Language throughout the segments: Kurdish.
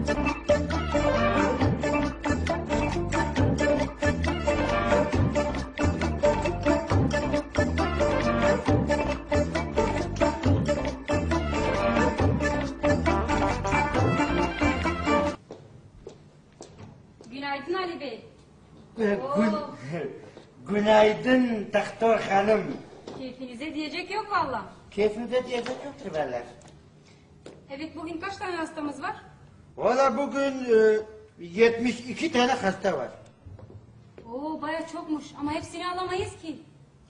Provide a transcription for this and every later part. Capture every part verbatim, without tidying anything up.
Günaydın Ali Bey. E, gün-, Oo. Günaydın doktor hanım. Keyfinize diyecek yok valla. Keyfinize diyecek yoktur valla. Evet, bugün kaç tane hastamız var? Valla bugün, e, yetmiş iki tane hasta var. Oo, baya çokmuş ama hepsini alamayız ki.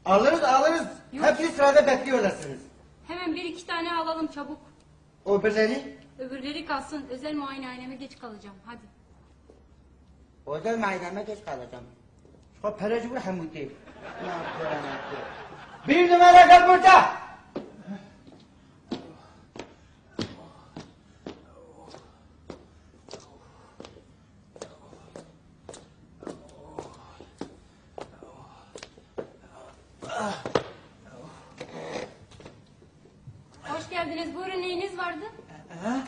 Alırız, alırız. Yok. Hepsi sırada bekliyorlarsınız. Hemen bir iki tane alalım çabuk. O birileri? Öbürleri kalsın. Özel muayenehaneme geç kalacağım. Hadi. Özel muayenehaneme geç kalacağım. Şu pereci bu hemû tê. Ne yapıyor, ne yapıyor? Bir numara gel burada. Hoş geldiniz. Buyurun, neyiniz vardı? Ha?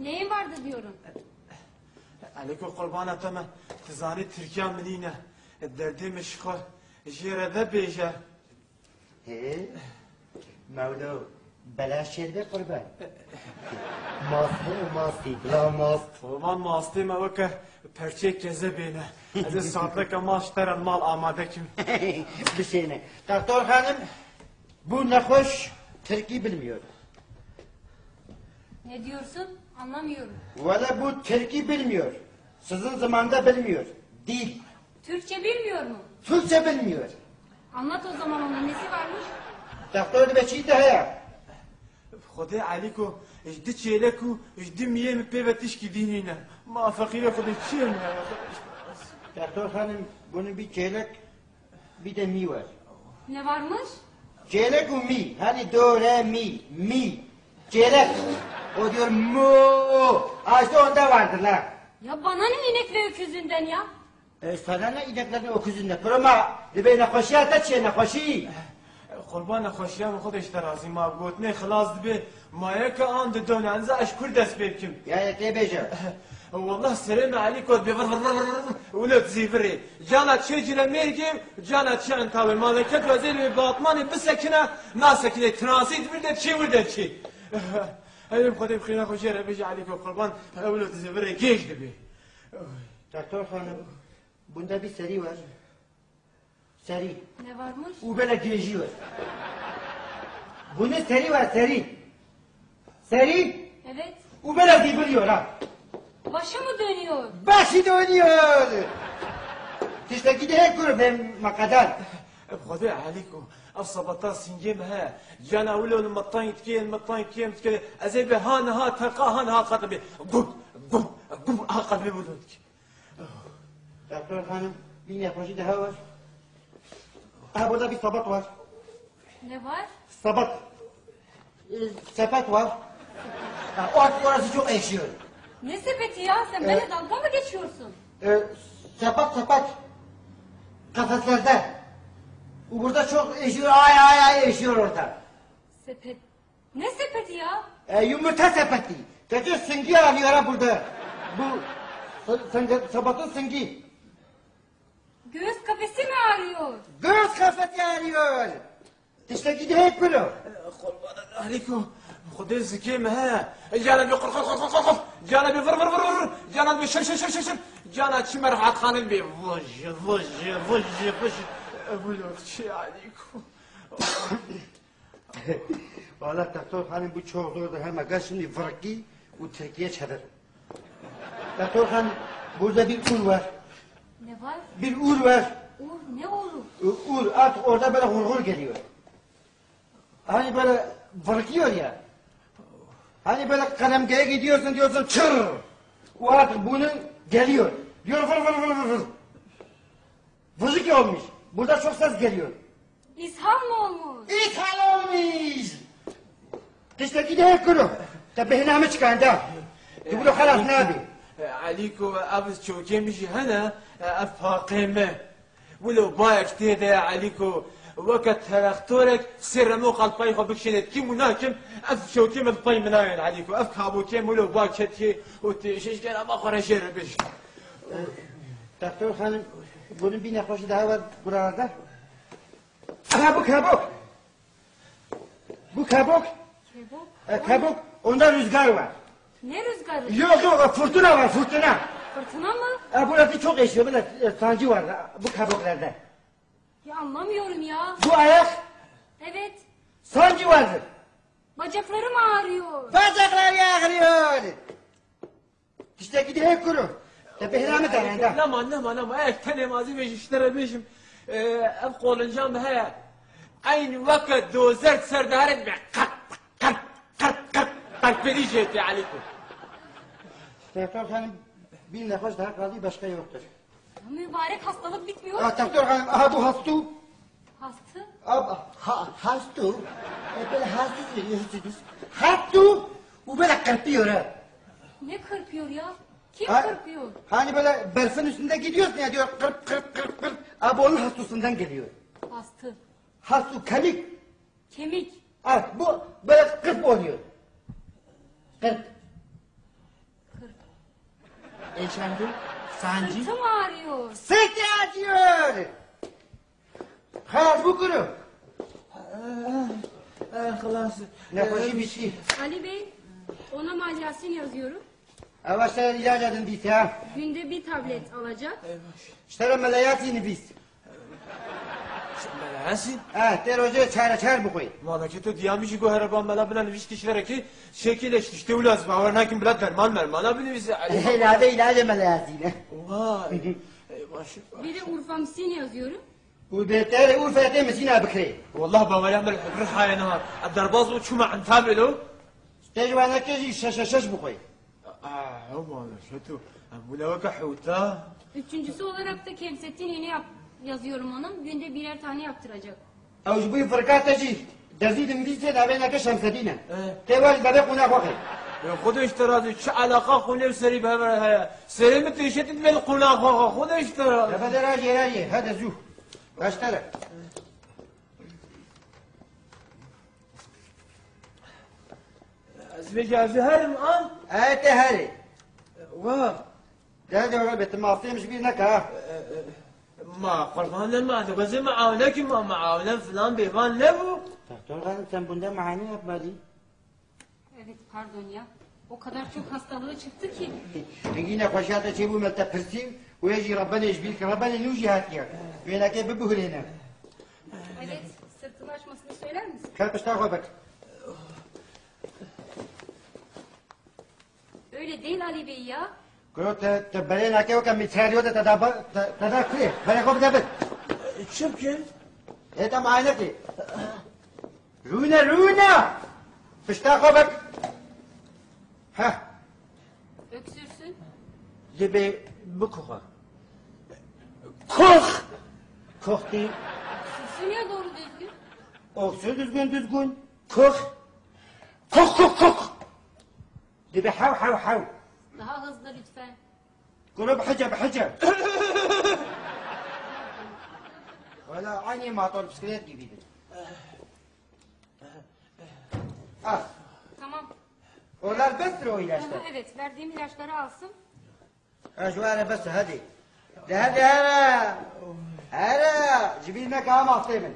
Neyin vardı diyorum? Alîko, qurbana te me. Tu zanî Tirkiya min nîne. Derdê min ji xwe jê re vebêje. Hê? Mewlo, bela şêr be qurban. Mast heye, mastî, bila mast. Qurban, mastê me weke perçeyê kezebê ne. Ez ê saetleke mast ji te re li mal amade kim. Bişêne. Doktor hanım, bu nexweş Tirkî bilmiyor. Ne diyorsun? Anlamıyorum. Valla bu Tirkî bilmiyor. Sizin zamanda bilmiyor. Dil. Türkçe bilmiyor mu? Türkçe bilmiyor. Anlat o zaman ona, nesi varmış? Doktor dibe çi de heye? Xwedê Alîko, ji di çêlek û ji di miyê min pê ve tişkî dî nîne. Ma feqîrê Xwedê çi ye min heye? Doktor hanım, bunun bir çeyrek, bir de mi var. Ne varmış? Çeyrek û mi. Hani do, re, mi. Mi. Çeyrek. O diyor mu. Ha, işte onda vardır la. Ya bana ne inek ve öküzünden ya? E, sana ne ineklerin öküzünden? Pırma, dibe nexweşiya te çi ye, nexweşî? Qurban, nexweşiya min Xwedê ji te razî, ma gotinê xilas dibe, ma yeke an didone, ez ji kur dest pê bikim? Ya, ya, tê bêje. Wallah serê me Alîko dibe vir vir vir vir vir, wilo dizîvirê. Cana çê Cilemêrgê, cana çê Entawê. Ma leke tu ez ê li wê batmanê bisekine, nasekine, transît vir derçê, wir derçê. Ey Xwedê bi xêra xwe jê re bêje Alîko qurban, wilo dizîvirê gêj dibe. Doktor hanım, bunda bir seri var. Seri. Ne varmış? Û bela gêjî var. Bunun seri var, seri. Seri. Evet. Û bela zîviriyor ha. Başı mı dönüyor? Başı dönüyor. Tiştekî de hep kuru ben makadar. Xwedê Alîko, ev sabata singê me he. Cana wilo li metan dikê, li metan dikê, dikê. Ez ê bê ha niha teqa, ha niha qatibê. Gum, gum, gum, ha qatibê wilo dikê. Doktor hanım, bir nexweşî daha var. Ha, burada bir sabat var. Ne var? Sabat. E, sepet var. Ha, o artık orası çok eşiyor. Ne sepeti ya? Sen benimle dalga mı geçiyorsun? E, sepet, sepet. Kafeslerde. Bu burada çok eşiyor. Ay, ay, ay eşiyor orada. Sepet. Ne sepeti ya? E, yumurta sepeti. Gece süngü arıyor ha burada. Bu sa-, sen-, sabatın süngü. Göğüs kafesi mi ağrıyor? Göğüs kafesi ağrıyor. Tiştekî de hep kuro. Qurban Alîko, Xwedê zikê me he. Cana bir qur qur qur qur qur qur. Cana bir vur vur vur vur. Cana bir şir şir şir şir şir. Cana çi me rehatxane bir vuj vuj vuj vuj. Bu yok çi Alîko. Valla doktor hanım bu çok zordur ama gel şimdi vırkı bu Türkiye çadır. Doktor hanım burada bir ur var. Ne var? Bir ur var. Ur, ne uru? U-, Ur artık orada böyle hurgur geliyor. Hani böyle vırkıyor ya. Hani böyle kalemgeye gidiyorsun diyorsun çır. O artık bunun geliyor. Diyor vır vır vır vır vır. Vızık olmuş. Burada çok ses geliyor. İshal mı olmuş? İshal olmuş. Tiştekî de hep kuro. Te bêhna min çikan da. Tu biro xelas nabî. Alîko, ev çokê min jî hene, ev paqê me. Wilo bayek tê de Alîko. Weke terektorek sê remo qalpayê xwe bikişînê, dikim û nakim, ev şewkê min pey min nayên Elîko. Ev kabokê min wilo ba ketiye û tu şeş kere ma xwe re jê re bêj. Doktor xanim, bunun bir nexweşi daha var buralarda. Aha, bu kabuk. Bu kabuk. Kebok? E, kabuk, onda rüzgar var. Ne rüzgarı? Yok, yok, fırtına var, fırtına. Fırtına mı? E, burası çok esiyor, böyle, e, sancı var, e, bu kabuklarda. Ya anlamıyorum ya. Bu ayak Evet. Sancı vardır. Bacaklarım ağrıyor. Bacakları ağrıyor. Tiştekî dihê kuro. Te bêhna min te renda. Nema, nema, nema. Ek tenê mazî vê ji te re bêjim. Ee, ev qolinca min heye. Eyn weke dozer ser dihere dibe. Qert, qert, qert, qert, qert. Qerpelî jê tê Elîko. Doktor hanım, bir nefes daha kaldı, başka yoktur. Ya mübarek hastalık bitmiyor ki. Doktor hanım, aha bu hastu. Hastı? Ab, ha, hastu. E, böyle hastu diyor, hastu. Hastu. Bu böyle kırpıyor ha. Ne kırpıyor ya? Kim Ha- kırpıyor? Hani böyle berfin üstünde gidiyorsun ya, diyor kırp kırp kırp kırp. Abi onun hastusından geliyor. Hastı. Hastu kemik. Kemik. Ha, bu böyle kırp oluyor. Kırp. Kırp. Efendim? Sancı? Sırtım ağrıyor. Sırt acıyor. Xelas, bikiro. Ah, ah, xelas. Nexweşî Eh, bîstî. Ali Bey, ona malyasin yazıyorum. Ewa ser îlaca din dît ya. Günde bir tablet alacak. Eyvah. Ji te re melayasî nivîst. Melayasî? Eh, tê rojê çare çar bixwî. Malekê tu diya min jî got here ba mela bina nivîştî ji te re kî şekî leş tiştê wila ez bawer nakim bila derman mermana binivîse. Îlacê, îlacê melayasî ne. Vay. Ey, baş, baş. Bir de Urfamsin yazıyorum. Û bêterê û fetê min sîna bikirê. Wallah baweriya min li hevir haye niha. Ev derbas bû çûme Entabê lo. Tê ji wanekê jî şeş şeş bixwe. Ah, ew mane, şeto. Em wile weke hewta. Üçüncüsü olarak da Kemsettin iğne yap, yazıyorum onun. Günde birer tane yaptıracak. Ew ji bo firka te jî dezî dimdîsê davêneke Şemsedîn e. Eh. Tê wer ji devê qûna xwe xê. Ya Xwedê ji te razî, çi eleqa xûnê û serî bi hev re heye? Serê min têşe tu divê li qûna xwe xwe. Xwedê ji te razî. Lebe de rajê rajê, hede zû. Baştare. Ez vê cazî herim an? E, te herê. Wa. De, de, de, bê tu mafê min ji bîr neke, ha. E, e, ma, qurban ne ma, de, gazê ma awle ki ma, ma awle filan bêvan nebû. Doktor hanım, sen bunda muayene yapmadın. Evet, pardon ya. O kadar çok hastalığı çıktı ki. Hingî nexweşiya te çêbû me te pirsî, wê jî rebenê ji bîr kir, rebenê nû jî hatiye. Wênekê bibihurêne. Evet, sırtını açmasını söyler misin? Kel pişta xwe bik. Öyle değil Ali Bey ya. Kuro te, te berê nake weke mitralyo de te da ba-, te, te da kurê. Berê xwe bide bin. Çi bikim? Ê te muayene kê. Rûne, rûne! Pişta xwe bik. Heh. Öksürsün. Dibê bikuxe. Kux! Kux değil. Öksürsün ya doğru düzgün. Öksür düzgün düzgün. Kux. Kux, kux, kux! Dibê hew, hew, hew. Daha hızlı lütfen. Kuro bihice, bihice. Wela aynı motor bisiklet gibidir. Ah. Tamam. Onlar bestir o ilaçlar. Aha, evet, verdiğim ilaçları alsın. Ha, şu ara bes, hadi. De hadi, here. Here. Ji bîr neke ha mastê min.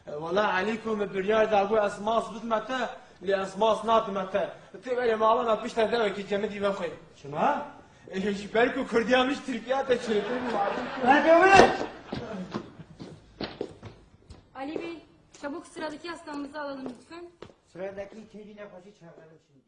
E, wela Elîko, min biryar da, got ez mas bidime te, lê ez mas nadime te. Tu were malana pişta devekî cemidî vexwe. Çima? E, ji ber ku kurdiya min ji Tirkiya te çêtir bû. Hadi öyle. Ali Bey, çabuk sıradaki hastamızı alalım lütfen. Sıradaki ikinci nefesi çağıralım şimdi.